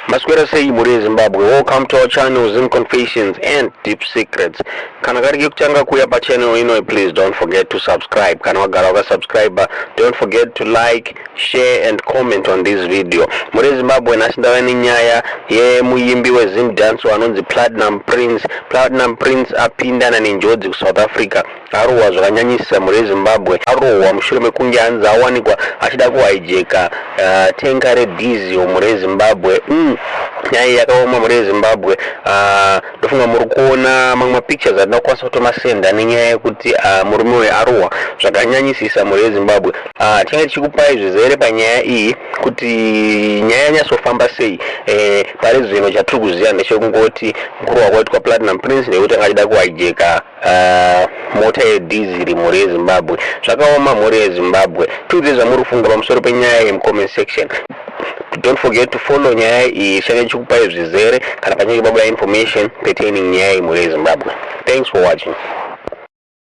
Maswera sei mhuri yeZimbabwe, welcome to our channel, Zim Confessions and Deep Secrets. Kana kari kekutanga kuuya pachannel ino, please don't forget to subscribe. Kana wagara wakasubscribe, don't forget to like, share and comment on this video. Mhuri yeZimbabwe, nhasi ndava nenyaya yemuimbi weZim dance anonzi Platinum Prince. Platinum Prince apindana nenjodzi kuSouth Africa, arohwa zvakanyanyisa. Mhuri yeZimbabwe, arohwa mushure mekunge anzi awanikwa achida kuhijacka tanker redhizil. Mhuri yeZimbabwe, nyaya iyi yakaoma. Mhuri yeZimbabwe, ndofunga muri kuona mamwe mapictures atina kukwanisa kutomasenda nenyaya yekuti murume uyu arohwa zvakanyanyisisa. Mhuri yeZimbabwe, tinge tichikupai zvizere panyaya iyi kuti nyaya yanyatsofamba sei. Pari zvino chatiri kuziva ndechekungoti kurohwa kwaitwa Platinum Prince nekuti anga achida kuhijacka mota yedhiziri. Mhuri yeZimbabwe, zvakaoma. Mhuri yeZimbabwe, tiudze zvamuri kufunga pamusoro penyaya yemucomment section. Don't forget to follow nyaya iyi, tichange tichikupai zvizere kana pachinge pabuda information pertaining nyaya iyi. Mhuri yeZimbabwe, thanks for watching.